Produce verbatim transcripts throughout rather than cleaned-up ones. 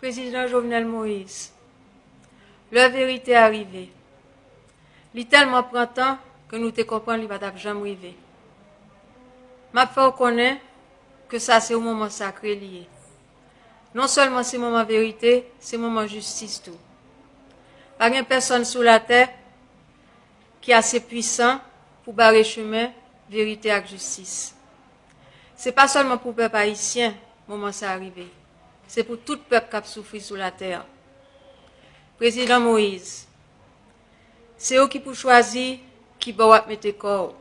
Prezidan Jovenel Moïse, lè verite a rive. Li tèlman pran tan ke nou te konprann li pa t ap janm rive. M ap fè w konnen ke sa se yon moman sakre li ye. Non sèlman se moman verite, se moman jistis tou. Pa gen pèsonn sou latè ki ase pwisan pou bare chemen verite ak jistis. Se pa sèlman pou pèp ayisyen moman sa a rive. Se pou tout pèp k ap soufri sou latè. Prezidan Moïse, se ou ki pou chwazi ki bò w ap mete kò w,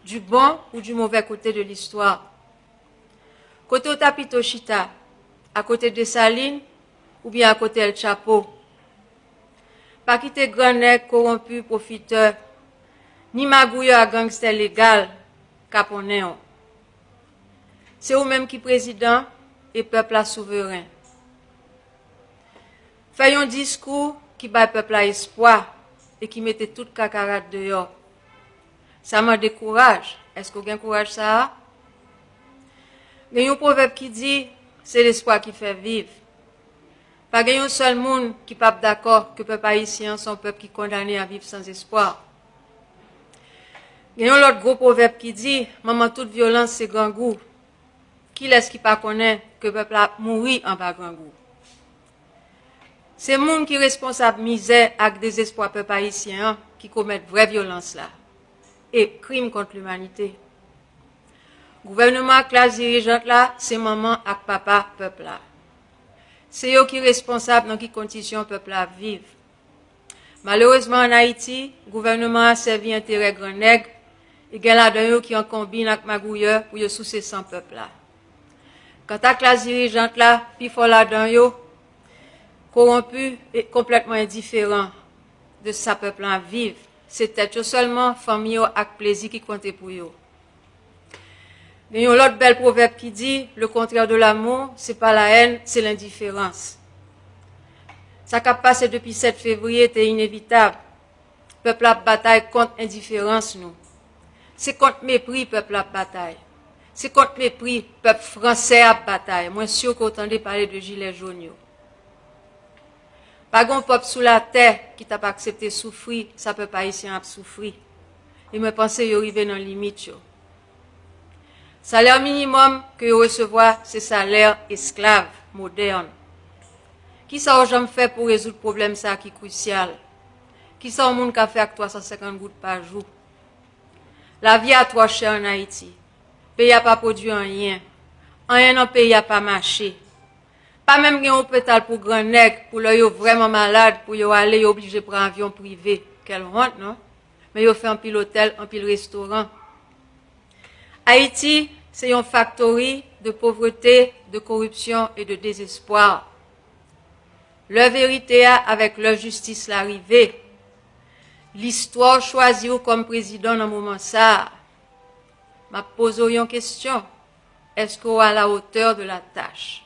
du bon ou du mauvais côté de l'histoire. Kote w ta pito chita, akote Desalin oubyen akote El Chapo? Pa kite gran nèg kowonpi, pwofitè, ni magouyè ak gangstè legal kaponnen w. Se ou menm ki prezidan e pèp la souveren. Fè yon diskou ki bay pèp la espwa e ki mete tout kakarat deyò. Sa mande kouraj. Èske w gen kouraj sa a? Gen yon pwovèb ki di, se lespwa ki fè viv. Pa gen yon sèl moun ki p ap dakò ke pèp ayisyen an se yon pèp ki kondane a viv san espwa. Gen yon lòt gwo pwovèb ki di, manman tout vyolans se grangou. Kilès ki pa konnen ke pèp la ap mouri anba grangou? Se moun ki responsab mizè ak dezespwa pèp ayisyen an ki komèt vrè vyolans la e krim kont limanite. Gouvènman ak klas dirijant la se manman ak papa pèp la. Se yo ki responsab nan ki kondisyon pèp la ap viv. Malerezman, ann Ayiti, gouvènman an sèvi enterè gran nèg e gen ladan yo ki an konbin ak magouyè pou yo souse san pèp la. Kanta klas dirijant la, pifò ladan yo kowonpi e konplètman endiferan de sa pèp la ap viv. Se tèt yo sèlman, fanmi yo ak plezi ki konte pou yo. Gen yon lòt bèl pwovèb ki di, le contraire de l'amour, c'est pas la haine, c'est l'indifférence. Sa k ap pase depi sèt fevriye te inevitab. Pèp la ap batay kont endiferans nou. Se kont mepri pèp la ap batay. Se kont mepri pèp fransè ap batay. Mwen si ke w tande pale de jilè jòn yo. Pa gen yon pèp sou latè ki t ap aksepte soufri sa pèp ayisyen ap soufri. E mwen panse yo rive nan limit yo. Salè minimòm ke yo resevwa se salè esklav modèn. Kisa w janm fè pou rezoud pwoblèm sa a ki krisyal? Kisa yon moun ka fè ak twa san senkant goud pa jou? Lavi a twò chè ann Ayiti. Peyi a pa pwodui anyen. Anyen nan peyi a pa mache. Pa menm gen opital pou gran nèg, pou lè yo vrèman malad, pou yo ale, yo oblije pran avyon prive. Kèl wont, non? Men yo fè anpil otèl, anpil restoran. Ayiti, se yon faktori de povrete, de koripsyon e de dezespwa. Lè verite a avèk lè jistis la rive, listwa w chwazi w kòm prezidan nan moman sa a. M ap poze w yon kesyon. Èske w à la hauteur de la tâche?